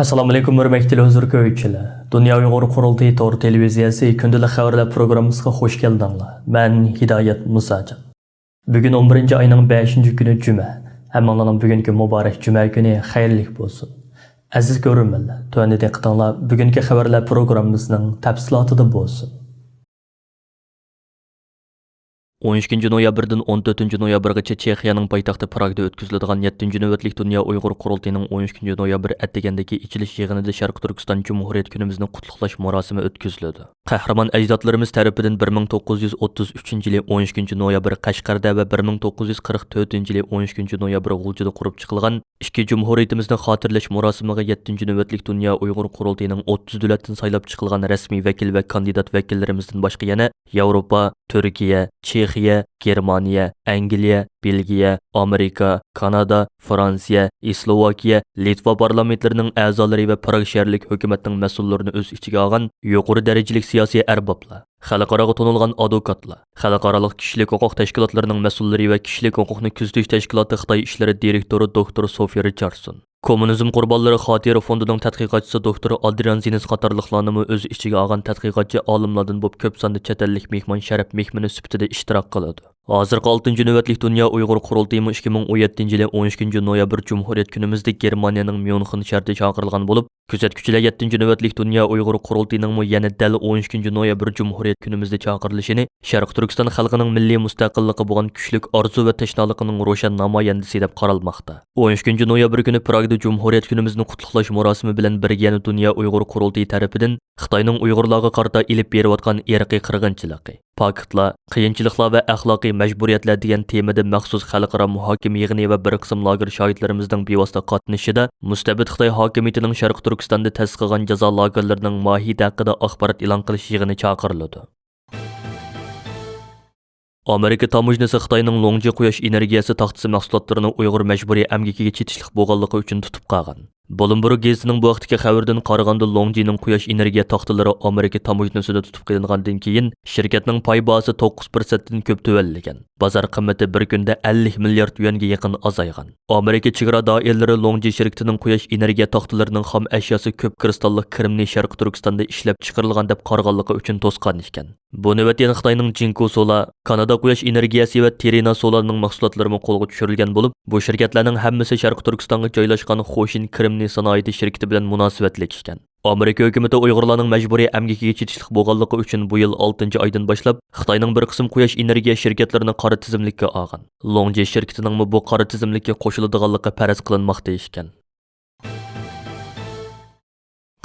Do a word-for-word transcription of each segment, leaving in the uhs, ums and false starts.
ئەسسالامۇئەلەيكۇم، ھۆرمەتلىك تېلېۋىزور كۆرگۈچىلەر. دۇنيا ئۇيغۇر قۇرۇلتىيى تور تېلېۋىزىيەسى كۈندىلىك خەۋەرلەر پروگراممىسىغا خۇش كەلدىڭلار. مەن ھىدايەت مۇساجان. بۈگۈن ئون بىرىنچى ئاينىڭ بەشىنچى كۈنى جۈمە. ھەممىڭلارنىڭ بۈگۈنكى مۇبارەك جۈمە كۈنى خەيرلىك بولسۇن. ئەزىز كۆرۈرمەنلەر، تۆۋەندە دىققىتىڭلار بۈگۈنكى خەۋەرلەر پروگراممىسىنىڭ تەپسىلاتىدا بولسۇن. ئون ئىككىنچى نويابىردىن ئون تۆتىنچى نويابىرغىچە چېخىيەنىڭ پايتەختى پراگدا ئۆتكۈزۈلىدىغان يەتتىنچى نۆۋەتلىك دۇنيا ئۇيغۇر قۇرۇلتىيىنىڭ ئون ئىككىنچى نويابىر ئەتىگەندىكى ئېچىلىش يىغىنىدا شەرقىي تۈركىستان جۇمھۇرىيەت كۈنىمىزنى قۇتلۇقلاش مۇراسىمى ئۆتكۈزۈلىدۇ. قەھرىمان ئەجدادلىرىمىز تەرىپىدىن بىر مىڭ توققۇز يۈز ئوتتۇز ئۈچىنچى يىلى ئون ئىككىنچى نويابىر قەشقەردە ۋە بىر مىڭ توققۇز يۈز قىرىق تۆتىنچى يىلى ئون ئىككىنچى نويابىر غۇلجىدا قۇرۇپ چىقىلغان ئىككى جۇمھۇرىيىتىمىزنى خاتىرىلەش مۇراسىمىغا يەتتىنچى نۆۋەتلىك دۇنيا ئۇيغۇر قۇرۇلتىيىنىڭ ئوتتۇز دۆلەتتىن سايلاپ چىقىلغان رەسمىي ۋەكىل ۋە كاندىدات ۋەكىللىرىمىزدىن باشقا يەنە ياۋروپا، تۈركىيە، چېخىيە، گېرمانىيە، ئەنگلىيە، بېلگىيە، ئامېرىكا، كانادا، فرانسىيە، ئىسلوۋاكىيە، لىتۋا پارلامېنتلىرىنىڭ ئەزالىرى ۋە پراگ شەھەرلىك ھۆكۈمەتنىڭ مەسئۇللىرىنى ئۆز ئىچىگە ئالغان يۇقىرى دەرىجىلىك سىياسىي ئەربابلار، خەلقئاراغا تونۇلغان ئادۋوكاتلار، خەلقئارالىق كىشىلىك ھوقۇق تەشكىلاتلىرىنىڭ مەسئۇللىرى ۋە كىشىلىك ھوقۇقنى كۆزىتىش تەشكىلاتى خىتاي ئىشلىرى دىرېكتورى دوكتور سوفىيە رىچاردسون، كوممۇنىزم قۇربانلىرى خاتىرە فوندىنىڭ تەتقىقاتچىسى دوكتور ئادرىيان زىنس قاتارلىقلارنىمۇ ئۆز ئىچىگە ئالغان تەتقىقاتچى ئالىملاردىن بولۇپ كۆپ ساندا چەت ئەللىك مېھمان شەرەپ مېھمىنى سۈپىتىدە ئىشتىراك قىلىدۇ. ھازىرقى ئالتىنچى نۆۋەتلىك دۇنيا ئۇيغۇر قۇرۇلتىيىمۇ ئىككى مىڭ ئون يەتتىنچى يىلى ئون ئىككىنچى نويابىر جۇمھۇرىيەت كۈنىمىزدە گېرمانىيەنىڭ ميۇنخېن شەھىرىدە چاقىرىلغان بولۇپ، كۆزەتكۈچىلەر يەتتىنچى نۆۋەتلىك دۇنيا ئۇيغۇر قۇرۇلتىيىنىڭمۇ يەنە دەل ئون ئىككىنچى نويابىر جۇمھۇرىيەت كۈنىمىزدە چاقىرىلىشىنى شەرقىي تۈركىستان خەلقىنىڭ مىللىي مۇستەقىللىققا بولغان كۈچلۈك ئارزۇ ۋە تەشنالىقىنىڭ روشەن نامايەندىسى دەپ قارالماقتا. ئون ئىككىنچى نويابىر كۈنى پراگدا جۇمھۇرىيەت كۈنىمىزنى قۇتلۇقلاش مۇراسىمى بىلەن بىرگە يەنە دۇنيا ئۇيغۇر قۇرۇلتىيى تەرىپىدىن خىتاينىڭ ئۇيغۇرلارغا قارىتا ئېلىپ بېرىۋاتقان ئىرقىي قىرغىنچىلىقى، پاكىتلار، قىيىنچىلىقلار ۋە ئەخلاقىي مەجبۇرىيەتلەر دېگەن تېمىدا مەخسۇس خەلقئارا مۇھاكىمە يىغىنى ۋە بىر قىسىم لاگېر شاھىتلىرىمىزنىڭ بىۋاسىتە قاتنىشىشىدا مۇستەبىت خىتاي ھاكىمىيىتىنىڭ شەرقىي تۈركىستاندا تەسىس قىلغان جازا لاگېرلىرىنىڭ ماھىيىتى ھەققىدە ئاخبارات ئېلان قىلىش يىغىنى چاقىرىلىدۇ. ئامېرىكا تاموژنىسى خىتاينىڭ لوڭجى قۇياش ئېنېرگىيەسى تاختىسى مەھسۇلاتلىرىنى ئۇيغۇر مەجبۇرىي ئەمگىكىگە چېتىشلىق بولغانلىقى ئۈچۈن تۇتۇپ قالغان. بلومبېرگ گېزىتىنىڭ بۇ ھەقتىكى خەۋىرىدىن قارىغاندا، لوڭجىنىڭ قۇياش ئېنېرگىيە تاختىلىرى ئامېرىكا تاموژنىسىدا تۇتۇپ قېلىنغاندىن كېيىن، شىركەتنىڭ پاي باھاسى توققۇز پىرسەنتتىن كۆپ تۆۋەنلىگەن. بازار قىممىتى بىر كۈندە ئەللىك مىليارد يۈەنگە يېقىن ئازايغان. ئامېرىكا چېگرا دائىرىلىرى لوڭجى شىركىتىنىڭ قۇياش ئېنېرگىيە تاختىلىرىنىڭ خام ئەشياسى كۆپ كىرىستاللىق كىرىمنى شەرقىي تۈركىستاندا ئىشلەپ چىقىرىلغان دەپ قارىغانلىقى ئۈچۈن توسقان ئىكەن. بۇ نۆۋەتتە يەنە خىتاينىڭ جىنكو سولا، كانادا قۇياش ئېنېرگىيەسى ۋە تېرىنا سولارنىڭ مەھسۇلاتلىرىمۇ قولغا چۈشۈرۈلگەن بولۇپ، بۇ شىركەتلەرنىڭ ھەممىسى شەرقىي تۈركىستانغا جايلاشقان خوشىن كىرىمنى سانائىتى شىركىتى بىلەن مۇناسىۋەتلىك ئىكەن. ئامېرىكا ھۆكۈمىتى ئۇيغۇرلارنىڭ مەجبۇرىي ئەمگىكىگە چېتىشلىق بولغانلىقى ئۈچۈن بۇ يىل ئالتىنچى ئايدىن باشلاپ خىتاينىڭ بىر قىسىم قۇياش ئېنېرگىيە شىركەتلىرىنى قارا تىزىملىككە ئالغان. لوڭجى شىركىتىنىڭمۇ بۇ قارا تىزىملىككە قوشۇلىدىغانلىقى پەرەز قىلىنماقتا ئىكەن.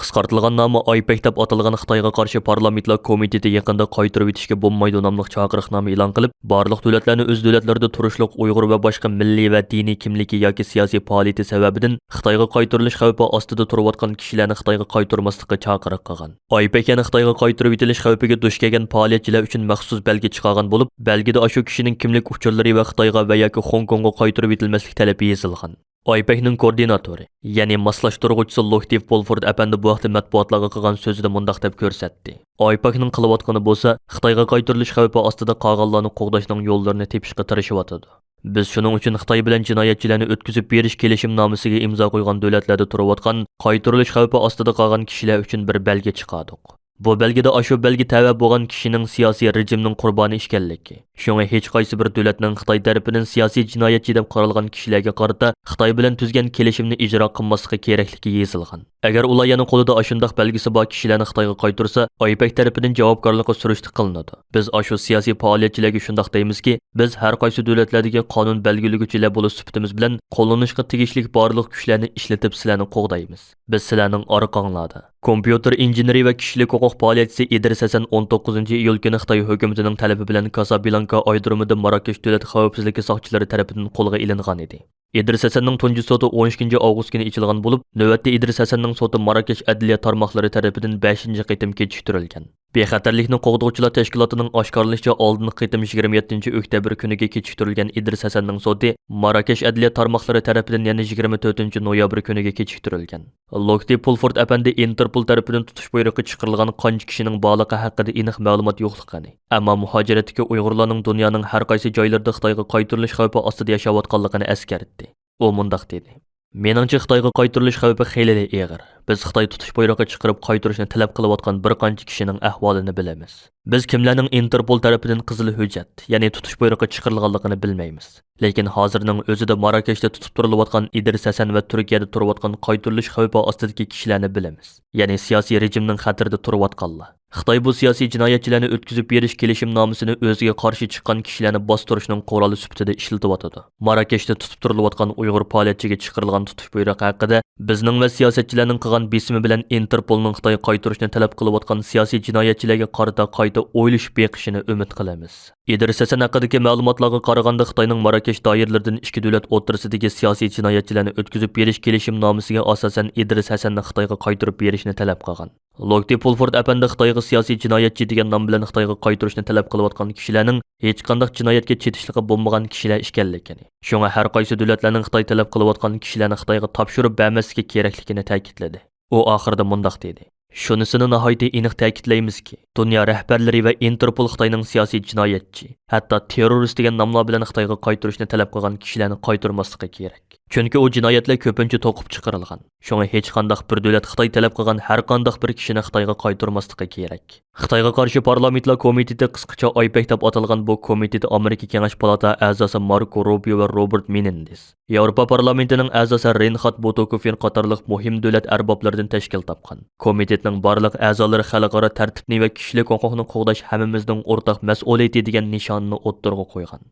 قىسقارتىلغان نامى ئايپەك دەپ ئاتالغان خىتايغا قارشى پارلامېنتلار كومىتېتى يېقىندا قايتۇرۇۋېتىشكە بولمايدۇ ناملىق چاقىرىقنامە ئېلان قىلىپ، بارلىق دۆلەتلەرنى ئۆز دۆلەتلىرىدە تۇرۇشلۇق ئۇيغۇر ۋە باشقا مىللىي ۋە دىنىي كىملىكى ياكى سىياسىي پائالىيىتى سەۋەبىدىن خىتايغا قايتۇرۇلۇش خەۋپى ئاستىدا تۇرۇۋاتقان كىشىلەرنى خىتايغا قايتۇرماسلىققا چاقىرىق قىلغان. ئايپەك يەنە خىتايغا قايتۇرۇۋېتىلىش خەۋپىگە دۇچ كەلگەن پائالىيەتچىلەر ئۈچۈن مەخسۇس بەلگە چىقارغان بولۇپ، بەلگىدە ئاشۇ كىشىنىڭ كىملىك ئۇچۇرلىرى ۋە خىتايغا ۋە ياكى خوڭكوڭغا قايتۇرۇۋېتىلمەسلىك تەلىپى يېزىلغان. ئايپەكنىڭ كوردىناتورى، يەنى ماسلاشتۇرغۇچىسى لوكتىف بولفورد ئەپەندى بۇ ھەقتە مەتبۇئاتلارغا قىلغان سۆزىدە مۇنداق دەپ كۆرسەتتى: ئايپەكنىڭ قىلىۋاتقىنى بولسا، خىتايغا قايتۇرۇلۇش خەۋپى ئاستىدا قالغانلارنى قوغداشنىڭ يوللىرىنى تېپىشقا تىرىشىۋاتىدۇ. بىز شۇنىڭ ئۈچۈن خىتاي بىلەن جىنايەتچىلەرنى ئۆتكۈزۈپ بېرىش كېلىشىمنامىسىگە ئىمزا قويغان دۆلەتلەردە تۇرۇۋاتقان قايتۇرۇلۇش خەۋپى ئاستىدا قالغان كىشىلەر ئۈچۈن بىر بەلگە چىقاردۇق. بۇ بەلگىدە ئاشۇ بەلگە تەۋە بولغان كىشىنىڭ سىياسىي رېجىمنىڭ قۇربانى ئىكەنلىكى، شۇڭا ھېچقايسى بىر دۆلەتنىڭ خىتاي تەرىپىدىن سىياسىي جىنايەتچى دەپ قارالغان كىشىلەرگە قارىتا خىتاي بىلەن تۈزگەن كېلىشىمنى ئىجرا قىلماسلىقى كېرەكلىكى يېزىلغان. ئەگەر ئۇلار يەنە قولىدا ئاشۇنداق بەلگىسى بار كىشىلەرنى خىتايغا قايتۇرسا، ئايپەك تەرىپىدىن جاۋابكارلىققا سۈرۈشتە قىلىنىدۇ. بىز ئاشۇ سىياسىي پائالىيەتچىلەرگە شۇنداق دەيمىزكى، بىز ھەر قايسى دۆلەتلەردىكى قانۇن بەلگىلىگۈچىلەر بولۇش سۈپىتىمىز بىلەن قوللىنىشقا تېگىشلىك بارلىق كۈچلەرنى ئىشلىتىپ سىلەرنى قوغدايمىز. بىز سىلەرنىڭ ئارقاڭلاردا. كومپيۇتېر ئىنژېنېرى ۋە كىشىلىك ھوقۇق پائالىيەتچىسى ئىدرىس ھەسەن ئون توققۇزىنچى ئىيۇل كۈنى خىتاي ھۆكۈمىتىنىڭ تەلىپى بىلەن كاسابلانكا ئايرودرومىدا ماراكەش دۆلەت خەۋپسىزلىكى ساقچىلىرى تەرىپىدىن قولغا ئېلىنغان ئىدى. ئىدرىس ھەسەننىڭ تۇنجى سوتى ئون ئىككىنچى ئاۋغۇست كۈنى ئېچىلغان بولۇپ، نۆۋەتتە ئىدرىس ھەسەننىڭ سوتى ماراكەش ئەدلىيە تارماقلىرى تەرىپىدىن بەشىنچى قېتىم كېچىكتۈرۈلگەن. بىخەتەرلىكنى قوغدىغۇچىلار تەشكىلاتىنىڭ ئاشكارىلىشىچە، ئالدىنقى قېتىم يىگىرمە يەتتىنچى ئۆكتەبىر كۈنىگە كېچىكتۈرۈلگەن ئىدرىس ھەسەننىڭ سوتى ماراكەش ئەدلىيە تارماقلىرى تەرىپىدىن يەنە يىگىرمە تۆتىنچى نويابىر كۈنىگە كېچىكتۈرۈلگەن. لوكتى پۇلفورد ئەپەندى ئىنتېرپول تەرىپىدىن تۇتۇش بۇيرۇقى چىقىرىلغان قانچە كىشىنىڭ بارلىقى ھەققىدە ئېنىق مەلۇمات يوقلۇقىنى، ئەمما مۇھاجىرەتتىكى ئۇيغۇرلارنىڭ دۇنيانىڭ ھەر قايسى جايلىرىدا خىتايغا قايتۇرۇلۇش خەۋپى ئاستىدا ياشاۋاتقانلىقىنى ئەسكەرتتى. ئۇ مۇنداق دېدى: مېنىڭچە، خىتايغا قايتۇرۇلۇش خەۋپى خېلىلا ئېغىر. بىز خىتاي تۇتۇش بۇيرۇقى چىقىرىپ قايتۇرۇشنى تەلەپ قىلىۋاتقان بىر قانچە كىشىنىڭ ئەھۋالىنى بىلىمىز. بىز كىملەرنىڭ ئىنتېرپول تەرىپىدىن قىزىل ھۆججەت، يەنى تۇتۇش بۇيرۇقى چىقىرىلغانلىقىنى بىلمەيمىز. لېكىن ھازىرنىڭ ئۆزىدە ماراكەشتە تۇتۇپ تۇرۇلۇۋاتقان ئىدرىس ھەسەن ۋە تۈركىيەدە تۇرۇۋاتقان قايتۇرۇلۇش خەۋپى ئاستىدىكى كىشىلەرنى بىلىمىز. يەنى سىياسىي رېجىمنىڭ خەتىرىدە تۇرۇۋاتقانلار. خىتاي بۇ سىياسىي جىنايەتچىلەرنى ئۆتكۈزۈپ بېرىش كېلىشىمنامىسىنى ئۆزىگە قارشى چىققان كىشىلەرنى باستۇرۇشنىڭ قورالى سۈپىتىدە ئىشلىتىۋاتىدۇ. ماراكەشتە تۇتۇپ تۇرۇلۇۋاتقان ئۇيغۇر پائالىيەتچىگە چىقىرىلغان تۇتۇش بۇيرۇقى ھەققىدە بىزنىڭ ۋە سىياسەتچىلەرنىڭ قىلغان بېسىمى بىلەن ئىنتېرپولنىڭ خىتايغا قايتۇرۇشنى تەلەپ قىلىۋاتقان سىياسىي جىنايەتچىلەرگە قارىتا قايتا ئويلىشىپ بېقىشىنى ئۈمىد قىلىمىز. ئىدرىس ھەسەن ھەققىدىكى مەلۇماتلارغا قارىغاندا، خىتاينىڭ ماراكەش دائىرىلىرىدىن ئىككى دۆلەت ئوتتۇرىسىدىكى سىياسىي جىنايەتچىلەرنى ئۆتكۈزۈپ بېرىش كېلىشىمنامىسىگە ئاساسەن ئىدرىس ھەسەننى خىتايغا قايتۇرۇپ بېرىشنى تەلەپ قىلغان. لوكتى پۇلفورد ئەپەندى خىتايغا سىياسىي جىنايەتچى دېگەن نام بىلەن خىتايغا قايتۇرۇشنى تەلەپ قىلىۋاتقان كىشىلەرنىڭ ھېچقانداق جىنايەتكە چېتىشلىقى بولمىغان كىشىلەر ئىكەنلىكىنى، شۇڭا ھەر قايسى دۆلەتلەرنىڭ خىتاي تەلەپ قىلىۋاتقان كىشىلەرنى خىتايغا تاپشۇرۇپ بەرمەسلىكى كېرەكلىكىنى تەكىتلىدى. ئۇ ئاخىرىدا مۇنداق دېدى: «شۇنىسىنى ناھايىتى ئېنىق تەكىتلەيمىزكى، دۇنيا رەھبەرلىرى ۋە ئىنتېرپول خىتاينىڭ سىياسىي جىنايەتچى، ھەتتا تېررورىست دېگەن ناملار بىلەن خىتايغا قايتۇرۇشنى تەلەپ قىلغان كىشىلەرنى قايتۇرماسلىقى كېرەك. چۈنكى ئۇ جىنايەتلەر كۆپىنچە توقۇپ چىقىرىلغان. شۇڭا ھېچقانداق بىر دۆلەت خىتاي تەلەپ قىلغان ھەرقانداق بىر كىشىنى خىتايغا قايتۇرماسلىقى كېرەك.» خىتايغا قارشى پارلامېنتلار كومىتېتى، قىسقىچە ئايپەك دەپ ئاتالغان بۇ كومىتېت ئامېرىكا كېڭەش پالاتا ئەزاسى ماركو روبىيو ۋە روبېرت مېنېندېز، ياۋروپا پارلامېنتىنىڭ ئەزاسى رېنخارد بوتوكوفېن قاتارلىق مۇھىم دۆلەت ئەربابلىرىدىن تەشكىل تاپقان. كومىتېتنىڭ بارلىق ئەزالىرى خەلقئارا تەرتىپنى ۋە كىشىلىك ھوقۇقنى قوغداش ھەممىمىزنىڭ ئورتاق مەسئۇلىيىتى دېگەن نىشاننى ئوتتۇرىغا قويغان.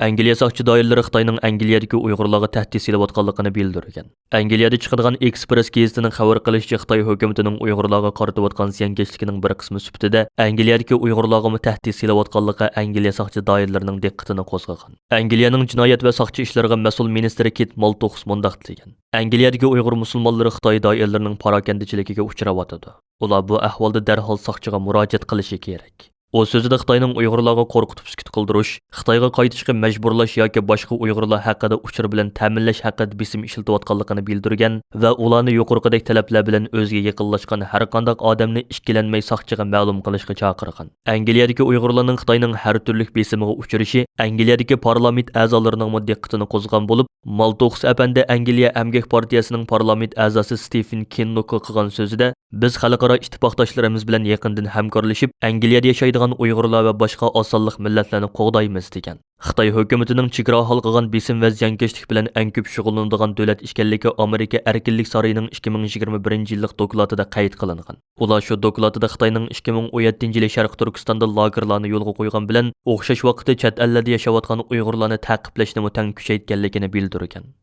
ئەنگلىيە ساقچى دائىرىلىرى خىتاينىڭ ئەنگلىيەدىكى ئۇيغۇرلارغا تەھدىت سېلىۋاتقانلىقىنى بىلدۈرگەن. ئەنگلىيەدە چىقىدىغان ئېكسپرېس گېزىتىنىڭ خەۋەر قىلىشىچە، خىتاي ھۆكۈمىتىنىڭ ئۇيغۇرلارغا قارىتىۋاتقان زىيانكەشلىكىنىڭ بىر قىسمى سۈپىتىدە ئەنگلىيەدىكى ئۇيغۇرلارغىمۇ تەھدىت سېلىۋاتقانلىقى ئەنگلىيە ساقچى دائىرىلىرىنىڭ دىققىتىنى قوزغىغان. ئەنگلىيەنىڭ جىنايەت ۋە ساقچى ئىشلىرىغا مەسئۇل مىنىستىرى كېيت مالتوخس مۇنداق دېگەن: «ئەنگلىيەدىكى ئۇيغۇر مۇسۇلمانلىرى خىتاي دائىرىلىرىنىڭ پاراكەندىچىلىكىگە ئۇچراۋاتىدۇ. ئۇلار بۇ ئەھۋالدا دەرھال ساقچىغا مۇراجىئەت قىلىشى كېرەك.» ئۇ سۆزىدە خىتاينىڭ ئۇيغۇرلارغا قورقۇتۇپ سۈكۈت قىلدۇرۇش، خىتايغا قايتىشقا مەجبۇرلاش ياكى باشقا ئۇيغۇرلار ھەققىدە ئۇچۇر بىلەن تەمىنلەش ھەققىدە بېسىم ئىشلىتىۋاتقانلىقىنى بىلدۈرگەن ۋە ئۇلارنى يۇقىرىقىدەك تەلەپلەر بىلەن ئۆزىگە يېقىنلاشقان ھەرقانداق ئادەمنى ئىككىلەنمەي ساقچىغا مەلۇم قىلىشقا چاقىرغان. ئەنگلىيەدىكى ئۇيغۇرلارنىڭ خىتاينىڭ ھەر تۈرلۈك بېسىمىغا ئۇچرىشى ئەنگلىيەدىكى پارلامېنت ئەزالىرىنىڭمۇ دىققىتىنى قوزغىغان بولۇپ، مالتوخس ئەپەندى ئەنگلىيە ئەمگەك پارتىيەسىنىڭ پارلامېنت ئەزاسى ستېفېن كىننوكقا قىلغان سۆزىدە، بىز خەلقئارا ئىتتىپاقداشلىرىمىز بىلەن يېقىندىن ھەمكارلىشىپ، ئەنگلىيەدە ياشايدىغان ئۇيغۇرلار ۋە باشقا ئاز سانلىق مىللەتلەرنى قوغدايمىز، دېگەن. خىتاي ھۆكۈمىتىنىڭ چېگرا ھالقىغان بېسىم ۋە زىيانكەشلىك بىلەن ئەڭ كۆپ شۇغۇللىنىدىغان دۆلەت ئىكەنلىكى ئامېرىكا ئەركىنلىك سارىيىنىڭ ئىككى مىڭ يىگىرمە بىرىنچى يىللىق دوكلاتىدا قەيت قىلىنغان. ئۇلار شۇ دوكلاتىدا خىتاينىڭ ئىككى مىڭ ئون يەتتىنچى يىلى شەرقىي تۈركىستاندا لاگېرلارنى يولغا قويغان بىلەن ئوخشاش ۋاقىتتا چەت ئەللەردە ياشاۋاتقان ئۇيغۇرلارنى تەقىبلەشنىمۇ تەڭ كۈچەيتكەنلىكىنى بىلدۈرگەن.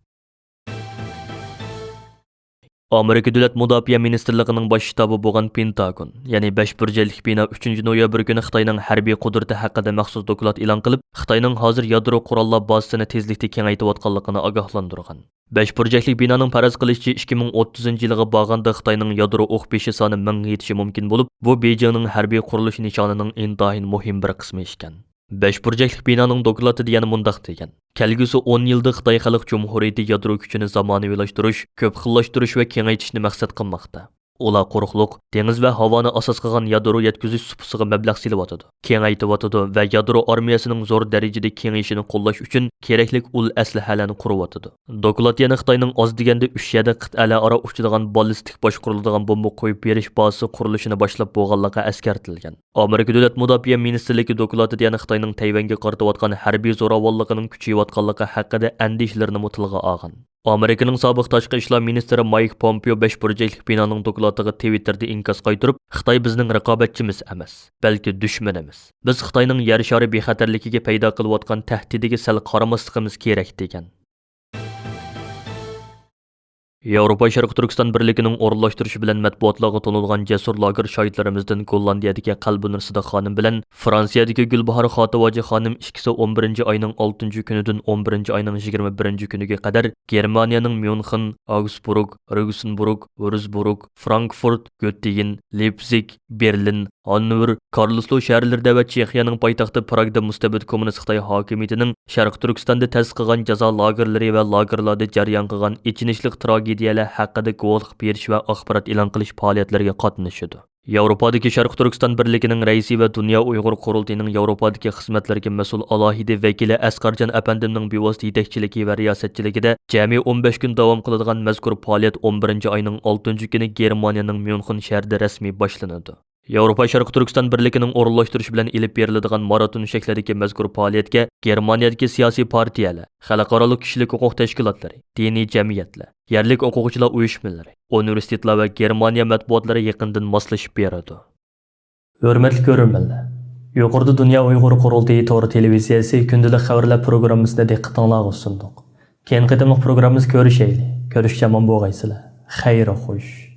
ئامېرىكا دۆلەت مۇداپىئە مىنىستىرلىقىنىڭ باش شتابى بولغان پېنتاگون، يەنى بەش بۇرجەكلىك بىنا ئۈچىنچى نويابىر كۈنى خىتاينىڭ ھەربىي قۇدرىتى ھەققىدە مەخسۇس دوكلات ئېلان قىلىپ، خىتاينىڭ ھازىر يادرو قوراللار بازىسىنى تېزلىكتە كېڭەيتىۋاتقانلىقىنى ئاگاھلاندۇرغان. بەش بۇرجەكلىك بىنانىڭ پەرەز قىلىشىچە، ئىككى مىڭ ئوتتۇزىنچى يىلغا بارغاندا خىتاينىڭ يادرو ئوق بېشى سانى مىڭغا يېتىشى مۇمكىن بولۇپ، بۇ بېيجىڭنىڭ ھەربىي قۇرۇلۇش نىشانىنىڭ ئىنتايىن مۇھىم بىر قىسمى ئىكەن. بەش بۇرجەكلىك بىنانىڭ دوكلاتىدا يەنە مۇنداق دېگەن: «كەلگۈسى ئون يىلدا خىتاي خەلق جۇمھۇرىيىتى يادرو كۈچىنى زامانىۋىلاشتۇرۇش، كۆپ خىللاشتۇرۇش ۋە كېڭەيتىشنى مەقسەت قىلماقتا. ئۇلار قۇرۇقلۇق، دېڭىز ۋە ھاۋانى ئاساس قىلغان يادرو يەتكۈزۈش سۇپىسىغا مەبلەغ سېلىۋاتىدۇ، كېڭەيتىۋاتىدۇ ۋە يادرو ئارمىيەسىنىڭ زور دەرىجىدە كېڭىيىشىنى قوللاش ئۈچۈن كېرەكلىك ئۇل ئەسلىھەلەرنى قۇرۇۋاتىدۇ.» دوكلات يەنە خىتاينىڭ ئاز دېگەندە ئۈچ يەردە قىتئەلەر ئارا ئۇچىدىغان باللىستىك باشقۇرۇلىدىغان بومبا قويۇپ بېرىش بازىسى قۇرۇلۇشىنى باشلاپ بولغانلىقى ئەسكەرتىلگەن. ئامېرىكا دۆلەت مۇداپىئە مىنىستىرلىكى دوكلاتىدا يەنە خىتاينىڭ تەيۋەنگە قارىتىۋاتقان ھەربىي زوراۋانلىقىنىڭ كۈچىيىۋاتقانلىقى ھەققىدە ئەندىشىلىرىنىمۇ تىلغا ئالغان. ئامېرىكىنىڭ سابىق تاشقى ئىشلار مىنىستىرى مايك پومپېئو بەش بۇرجەكلىك بىنانىڭ دوكلاتىغا تىۋىتتېردا ئىنكاس قايتۇرۇپ، خىتاي بىزنىڭ رىقابەتچىمىز ئەمەس، بەلكى دۈشمىنىمىز. بىز خىتاينىڭ يەر شارى بىخەتەرلىكىگە پەيدا قىلىۋاتقان تەھدىتىگە سەل قارىماسلىقىمىز كېرەك، دېگەن. ياۋروپا شەرقىي تۈركىستان بىرلىكىنىڭ ئورۇنلاشتۇرۇشى بىلەن مەتبۇئاتلارغا تونۇلغان جەسۇر لاگېر شاھىتلىرىمىزدىن گوللاندىيەدىكى قەلبىنۇر سىدىق خانىم بىلەن فرانسىيەدىكى گۈلباھار خاتىۋاجى خانىم ئىككىسى ئون بىرىنچى ئاينىڭ ئالتىنچى كۈنىدىن ئون بىرىنچى ئاينىڭ يىگىرمە بىرىنچى كۈنىگە قەدەر گېرمانىيەنىڭ ميۇنخېن، ئاگسبۇرگ، رېگسنبۇرگ، ۋۇرزبۇرگ، فرانكفورت، گۆتتىنگېن، لېيپزىگ، بېرلىن، ھاننوۋېر، كارلسروھ شەھەرلىرىدە ۋە چېخىيەنىڭ پايتەختى پراگدا مۇستەبىت كوممۇنىست خىتاي ھاكىمىيىتىنىڭ شەرقىي تۈركىستاندا تەسىس قىلغان جازا لاگېرلىرى ۋە لاگېرلاردا جەريان قىلغان ئېچىنىشلىق تراگېدىيەلەر ھەققىدە گۇۋاھلىق بېرىش ۋە ئاخبارات ئېلان قىلىش پائالىيەتلىرىگە قاتنىشىدۇ. ياۋروپادىكى شەرقىي تۈركىستان بىرلىكىنىڭ رەئىسى ۋە دۇنيا ئۇيغۇر قۇرۇلتىيىنىڭ ياۋروپادىكى خىزمەتلىرىگە مەسئۇل ئالاھىدە ۋەكىلى ئەسقەرجان ئەپەندىمنىڭ بىۋاسىتە يېتەكچىلىكى ۋە رىياسەتچىلىكىدە جەمئىي ئون بەش كۈن داۋام قىلىدىغان مەزكۇر پائالىيەت ئون بىرىنچى ئاينىڭ ئالتىنچى كۈنى گېرمانىيەنىڭ ميۇنخېن شەھىرىدە رەسمىي باشلىنىدۇ. ياۋروپا شەرقىي تۈركىستان بىرلىكىنىڭ ئورۇنلاشتۇرۇشى بىلەن ئېلىپ بېرىلىدىغان ماراتون شەكلىدىكى مەزكۇر پائالىيەتكە گېرمانىيەدىكى سىياسىي پارتىيەلەر، خەلقئارالىق كىشىلىك ھوقۇق تەشكىلاتلىرى، دىنىي جەمئىيەتلەر، يەرلىك ئوقۇغۇچىلار ئۇيۇشمىلىرى، ئۇنىۋېرسىتېتلار ۋە گېرمانىيە مەتبۇئاتلىرى يېقىندىن ماسلىشىپ بېرىدۇ. ھۆرمەتلىك كۆرۈرمەنلەر، يۇقىرىدا دۇنيا ئۇيغۇر قۇرۇلتىيى تور تېلېۋىزىيەسى كۈندىلىك خەۋەرلەر پروگراممىسىنى دىققىتىڭلارغا سۇندۇق. كېيىنكى قېتىملىق پروگراممىمىزدا كۆرۈشەيلى. كۆرۈشكىچە ئامان بولغايسىلەر. خەير خوش.